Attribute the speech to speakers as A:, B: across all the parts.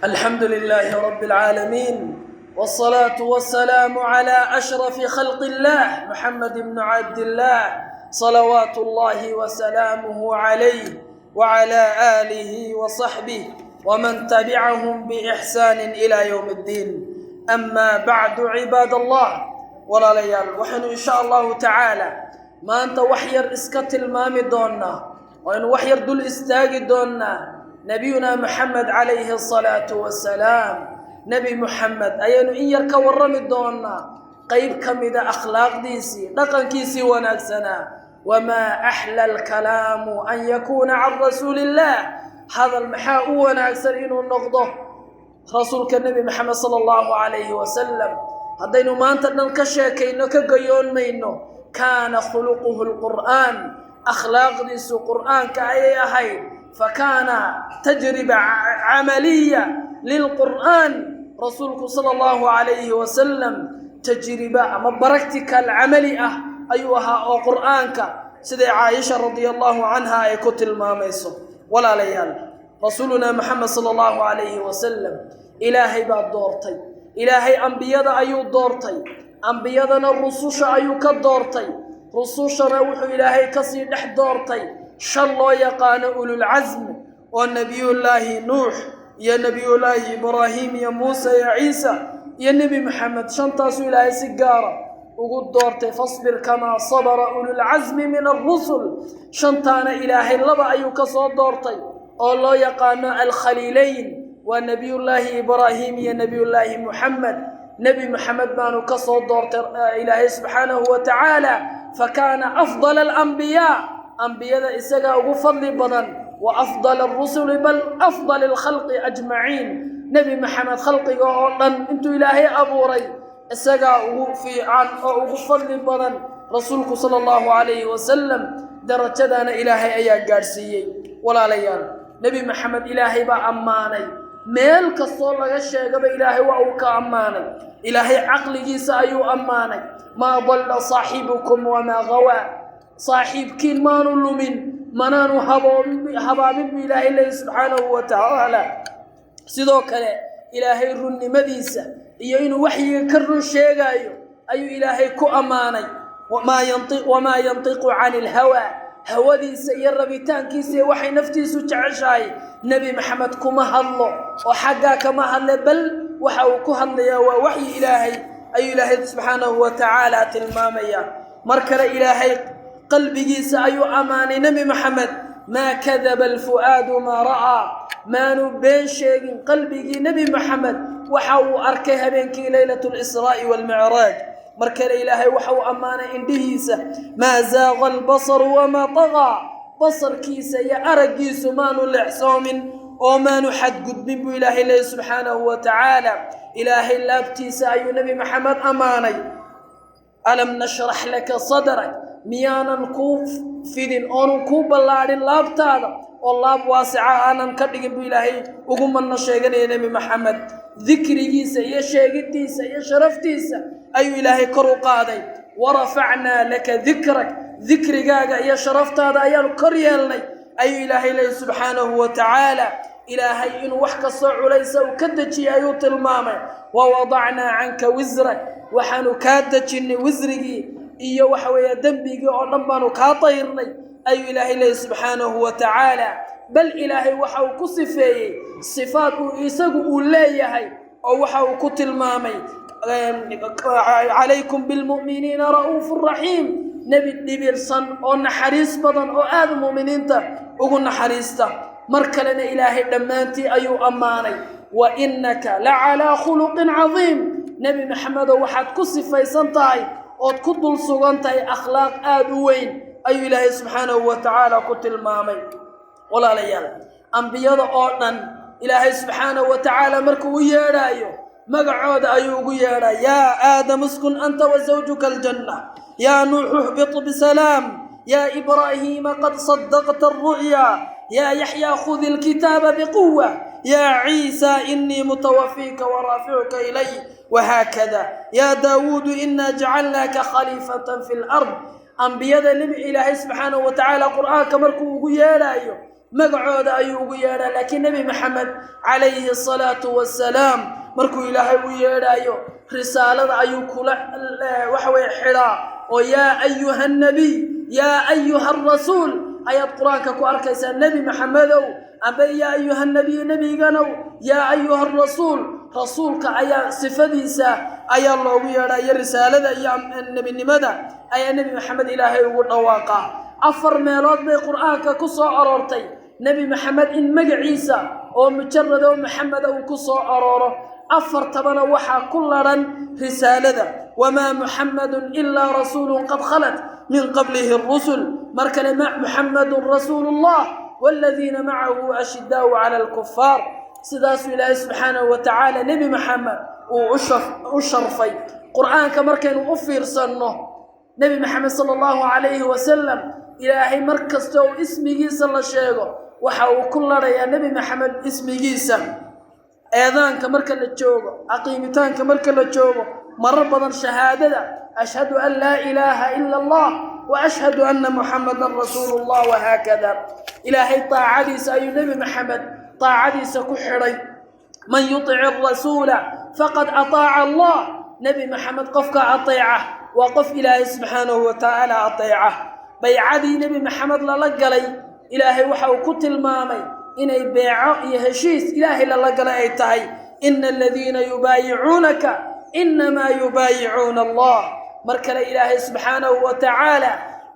A: الحمد لله رب العالمين، والصلاة والسلام على أشرف خلق الله محمد بن عبد الله، صلوات الله وسلامه عليه وعلى آله وصحبه ومن تبعهم بإحسان إلى يوم الدين. أما بعد، عباد الله، walaalayaal، waxaynu insha Allahu tacaala maanta wax yar iska tilmaami doonnaa waynu wax yar dul istaagi doonnaa Nabiyuna Maxamed calayhi asalaatu wasalaam. Nebi Muxamed ayaynu in yar ka warrami doonnaa, qeyb ka mida akhlaaqdiisii, dhaqankiisii wanaagsanaa. Wamaa axla alkalaamu an yakuuna can rasuuli illaah. Hadal maxaa u wanaagsan inuu noqdo rasuulka Nebi Maxamed sala Allahu calayhi wasalam. Haddaynu maanta dhan ka sheekayno, ka gayoon mayno. Kaana khuluquhu lqur'aan, akhlaaqdiisu qur'aanka ayay ahayd. Fakaana tajriba camaliya lilqur'aan. Rasuulku sala Allahu calayhi wasalam tajriba ama practical camali ah ayuu ahaa oo qur'aanka, siday Caaisha radia Allahu canha ay ku tilmaamayso. Walaalayaal, rasuulunaa Maxamed sala Allahu calayhi wasalam Ilaahay baa doortay. Ilaahay ambiyada ayuu doortay, ambiyadana rususha ayuu ka doortay, rusushana wuxuu Ilaahay kasii dhex doortay shan loo yaqaano ululcasm, oo Nebiyullaahi Nuux iyo Nebiyullaahi Ibraahim iyo Muuse iyo Ciisa iyo Nebi Maxamed. Shantaasuu Ilaahay si gaara ugu doortay. Fasbir kamaa sabara ululcasmi min alrusul. Shantaana Ilaahay laba ayuu ka soo doortay oo loo yaqaano alkhaliilayn, waa Nebiyullaahi Ibraahim iyo Nebiyullaahi Muxamed. Nebi Maxamed baanu ka soo doortay Ilaahay subxaanahu wa tacaala. Fakaana afdal alambiyaa, ambiyada isagaa ugu fadli badan, wa afdal arusuli, bal afdal alkhalqi ajmaciin. Nebi Maxamed khalqiga oo dhan intuu Ilaahay abuuray isagaa ugu fiican oo ugu fadli badan rasuulku sala Allahu calayhi wasalam. Darajadaana Ilaahay ayaa gaadhsiiyey. Walaalayaal, Nebi Maxamed Ilaahay baa ammaanay. Meel kastoo laga sheegaba Ilaahay waa uu ka ammaanay. Ilaahay caqligiisa ayuu ammaanay. Maa dalla saaxibukum wamaa gawaa, saaxiibkiin maanu lumin manaanu habaabin buu Ilaahay leeyahy subxaanahu wa tacaala. Sidoo kale Ilaahay runnimadiisa iyo inuu waxyiga ka run sheegaayo ayuu Ilaahay ku ammaanay. Wamaa yantiqu cani ilhawaa, hawadiisa iyo rabitaankiisa iyo waxay naftiisu jeceshahay Nebi Maxamed kuma hadlo oo xaggaa kama hadle, bal waxa uu ku hadlayaa waa waxyi Ilaahay ayuu Ilaahay subxaanahu wa tacaala tilmaamaya. Mar kale Ilaahay qalbigiisa ayuu ammaanay Nebi Maxamed. Maa kadaba alfu'aadu maa ra'aa, maanu been sheegin qalbigii Nebi Maxamed waxa uu arkay habeenkii leylat lisraa'i waalmicraaj. Mar kale Ilaahay waxa uu ammaanay indhihiisa. Maa zaaqa albasaru wamaa طagaa, basarkiisa iyo araggiisu maanu leexsoomin oo maanu xadgudbin buu Ilaahay leeyay subxaanahu wa tacaala. Ilaahay laabtiisa ayuu Nebi Maxamed ammaanay. Alam nashrax laka sadrak, miyaanan kuu fidin oonan kuu ballaadhin laabtaada oo laab waasica aanan ka dhigin buu Ilaahay ugu manno sheeganaya Nebi Maxamed. Dikrigiisa iyo sheegiddiisa iyo sharaftiisa ayuu Ilaahay kor u qaaday. Warafacnaa laka dikrak, dikrigaaga iyo sharaftaada ayaanu kor yeelnay ayuu Ilaahay leeyay subxaanahu wa tacaala. Ilaahay inuu wax kastoo culaysa uu ka dejiyay ayuu tilmaamay. Wawadacnaa canka wisrak, waxaanu kaa dejinnay wisrigii iyo waxa weeye dembigii oo dhan baanu kaa dayrnay ayuu Ilaahay leeyay subxaanahu wa tacaala. Bal Ilaahay waxa uu ku sifeeyey sifaad uu isagu uu leeyahay oo waxa uu ku tilmaamay: calaykum bilmu'miniina ra'uufu raxiim, nebi dhibirsan oo naxariis badan oo aada mu'miniinta ugu naxariista. Mar kalena Ilaahay dhammaantii ayuu ammaanay. Wa innaka la calaa khuluqin cadiim, Nebi Maxamedow waxaad ku sifaysan tahay ood ku dul sugan tahay akhlaaq aada u weyn ayuu Ilaahay subxaanahu wa tacaala ku tilmaamay. Walaalayaal, ambiyada oo dhan Ilaahay subxaanahu wa tacaala markuu u yeedhaayo magacooda ayuu ugu yeedhaa. Yaa Aadam uskun anta wa zawjuka aljanna, yaa Nuuxu ihbit bisalaam, yaa Ibraahiima qad sadaqta alru'ya, yaa Yaxyaa khudi alkitaaba biquwa, yaa Ciisa inii mutawafiika waraaficuka ilay, wahaakada, yaa Daawuudu inaa jacalnaaka khaliifatan fi lard. Ambiyada nebi Ilaahay subxaanahu wa tacaala qur-aanka markuu ugu yeedhaayo Magacooda ayuu ugu yeedhaa. Laakiin Nebi Maxamed calayhi asalaatu wassalaam markuu Ilaahay u yeedhaayo, risaalada ayuu kula waxa weye xidhaa oo "yaa ayuha nabiy, yaa ayuha arasuul" ayaad Qur-aanka ku arkaysaa. Nebi Maxamedow, amba "yaa ayuha nabiy", nebiganow, "yaa ayuha arasuul", rasuulka ayaa sifadiisa ayaa loogu yeedhaa, iyo risaalada iyo nebinimada ayaa Nebi Maxamed Ilaahay ugu dhawaaqaa. Afar meelood bay Qur-aanka ku soo aroortay Nebi Maxamed in magaciisa oo mujarad oo Maxameda uu ku soo arooro. Afartabana waxaa ku ladhan risaalada. "Wamaa Muxamadun ilaa rasuulun qad khalat min qablihi rusul." Mar kale, "Muxamadun rasuulu llah waaladiina macahu ashidaau cala alkufaar." Sidaasuu Ilaahay subxaanahu wa tacaala Nebi Maxamed uu u sharfay. Qur-aanka markaynu u fiirsanno, Nebi Maxamed sala allahu calayhi wasalam Ilaahay mar kasta oo ismigiisa la sheego, waxa uu ku ladhayaa Nebi Maxamed ismigiisa. Eedaanka marka la joogo, aqiimitaanka marka la joogo, marar badan shahaadada, "Ashhadu an laa ilaaha ila Allah wa ashhadu anna Muxamadan rasuulu llah", wahaakada. Ilaahay daacadiisa ayuu Nebi Maxamed daacadiisa ku xidhay. "Man yutic arasuula faqad ataaca Allah." Nebi Maxamed qofka ateeca waa qof Ilaahay subxaanahu wa tacaala ateeca. Baycadii Nebi Maxamed lala galay, Ilaahay waxa uu ku tilmaamay inay beeco iyo heshiis Ilaahay lala galay ay tahay. "Ina aladiina yubaayicuunaka inamaa yubaayicuuna Allah." Mar kale Ilaahay subxaanahu wa tacaala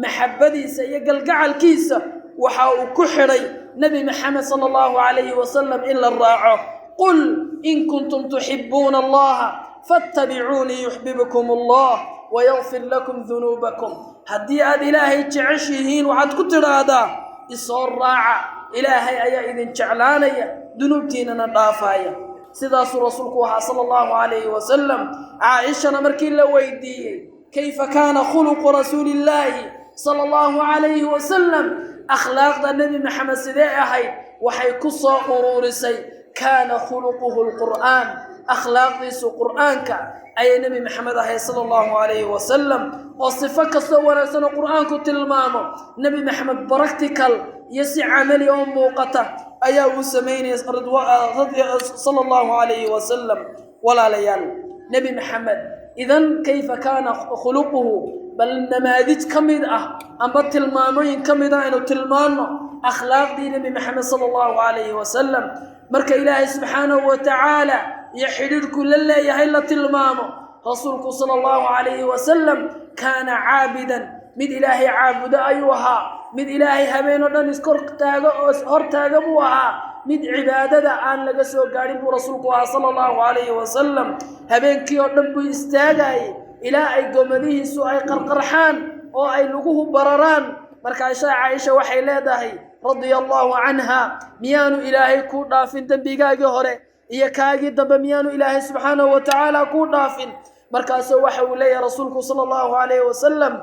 A: maxabbadiisa iyo galgacalkiisa waxa uu ku xidhay Nebi Maxamed sala allahu calayhi wasalam in la raaco. "Qul in kuntum tuxibuuna Allaha fattabicuunii yuxbibkum Allah wayakfir lakum dunuubakum." Haddii aad Ilaahay jeceshihiin, waxaad ku tidhaahdaa, isoo raaca, Ilaahay ayaa idin jeclaanaya, dunuubtiinana dhaafaya. Sidaasuu rasuulku ahaa sala allahu calayhi wasalam. Caaishana markii la weydiiyey "Kayfa kaana khuluqu rasuulillaahi sala allahu calayhi wasalam?", akhlaaqda Nebi Maxamed sidee ahayd, waxay ku soo uruurisay "Kaana khuluquhu lqur'aan." Akhlaaqdiisu Qur'aanka ayay Nebi Maxamed ahayd sala allahu calayhi wasalam, oo sifo kastoo wanaagsan oo Qur'aanku tilmaamo, Nebi Maxamed practical iyo si camali oo muuqata ayaa uu samaynaya sala allahu calayhi wasalam. Walaalayaal, Nebi Maxamed idan kayfa kaana khuluquhu? Bal namaadij ka mid ah amba tilmaamooyin ka mid ah aynu tilmaanno akhlaaqdii Nebi Maxamed sala allahu calayhi wasalam. Marka Ilaahay subxaanahu wa tacaala iyo xidhiidhku la leeyahay la tilmaamo, rasuulku sala allahu calayhi wasalam kaana caabidan, mid Ilaahay caabudo ayuu ahaa, mid Ilaahay habeen oo dhan iskor taago oo hor taaga buu ahaa, mid cibaadada aan laga soo gaadhin buu rasuulku ahaa sala allahu calayhi wasalam. Habeenkii oo dhan buu istaagayay ilaa ay gomadihiisu ay qarqarxaan oo ay luguhu bararaan. Markaashaa Caaisha waxay leedahay radia allahu canha: "Miyaanu Ilaahay kuu dhaafin dembigaagii hore iyo kaagii dambe? Miyaanu Ilaahay subxaanahu wa tacaala kuu dhaafin?" Markaasuu waxa uu leeyahay rasuulku sala allahu calayhi wasalam: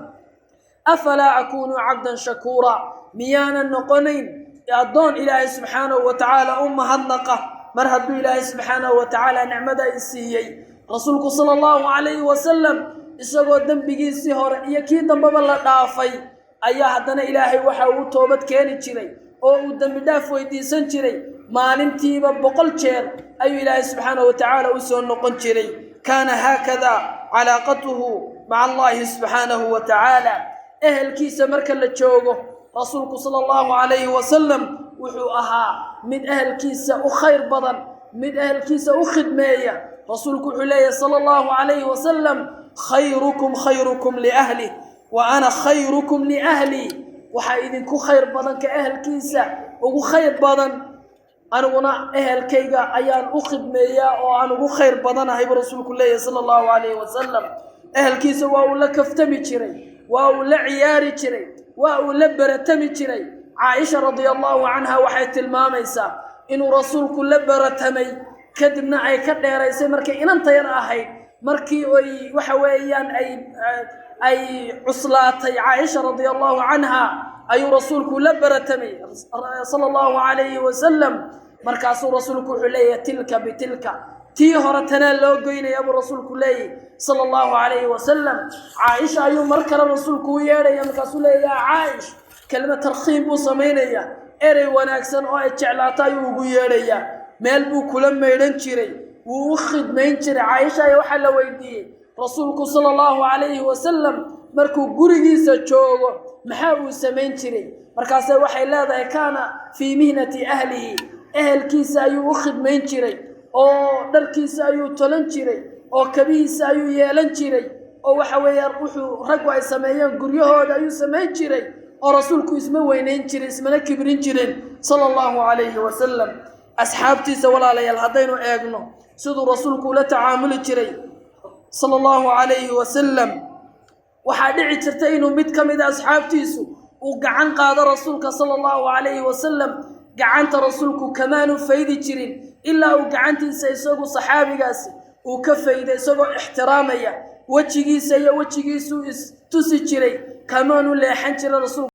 A: "Afalaa akuunu cabdan shakuura? Miyaanan noqonayn addoon Ilaahay subxaanahu wa tacaala u mahadnaqa mar hadduu Ilaahay subxaanahu wa tacaala nicmada i siiyey?" Rasuulku sala allahu calayhi wasalam isagoo dembigiisii hore iyo kii dambeba la dhaafay ayaa haddana Ilaahay waxa uu toobad keeni jiray oo uu dembi dhaaf weydiisan jiray. Maalintiiba 100 jeer ayuu Ilaahay subxaanahu wa tacaala u soo noqon jiray. Kaana haakada calaaqatuhu maca Allahi subxaanahu wa tacaala. Ehelkiisa marka la joogo, rasuulku sala allahu calayhi wasalam wuxuu ahaa mid ehelkiisa u khayr badan, mid ehelkiisa u khidmeeya. Rasuulku wuxuu leeyahay sala allahu calayhi wasalam: "Khayrukum khayrukum liahlih wa ana khayrukum liahlii." Waxaa idinku khayr badan ka ehelkiisa ugu khayr badan, aniguna ehelkayga ayaan u khidmeeyaa oo aan ugu khayr badanahay, buu rasuulku leeyahay sala allahu calayhi wasalam. Ehelkiisa waa uu la kaftami jiray, waa uu la ciyaari jiray, waa uu la baratami jiray. Caaisha radia allahu canha waxay tilmaamaysaa inuu rasuulku la baratamay, kadibna ay ka dheeraysay markay inanta yar ahayd. Markii ay waxa weeyaan ay cuslaatay Caaisha radia allahu canha ayuu rasuulku la baratamay sala allahu calayhi wasalam. Markaasuu rasuulku wuxuu leeyahay: "Tilka bitilka", tii hore tanaa loo goynaya, buu rasuulku leeyahy sala allahu calayhi wasalam. Caaisha ayuu mar kale rasuulku u yeedhaya, markaasuu leeya: "Yaa Caaish." Kelma tarkhiim buu samaynaya. Erey wanaagsan oo ay jeclaato ayuu ugu yeedhayaa. Meel buu kula maydhan jiray, wuu u khidmayn jiray. Caaisha ayaa waxaa la weydiiyey, rasuulku sala allahu calayhi wasalam markuu gurigiisa joogo maxaa uu samayn jiray? Markaase waxay leedahay, kaana fii mihnati ahlihi, ehelkiisa ayuu u khidmayn jiray, oo dharkiisa ayuu tolan jiray, oo kabihiisa ayuu yeelan jiray, oo waxa weeyaan wuxuu raggu ay sameeyeen guryahooda ayuu samayn jiray, oo rasuulku isma weynayn jiray, ismana kibrin jirin, sala allahu calayhi wasalam. Asxaabtiisa, walaalayaal, haddaynu eegno siduu rasuulku ula tacaamuli jiray, sala allahu calayhi wasalam, waxaa dhici jirta inuu mid ka mida asxaabtiisu uu gacan qaado rasuulka, sala allahu calayhi wasalam. Gacanta rasuulku kamaanu faydi jirin ilaa uu gacantiisa isagu saxaabigaasi uu ka fayday, isagoo ixtiraamaya. Wejigiisa iyo wejigiisuu istusi jiray, kamaanu leexan jiray rasuulku.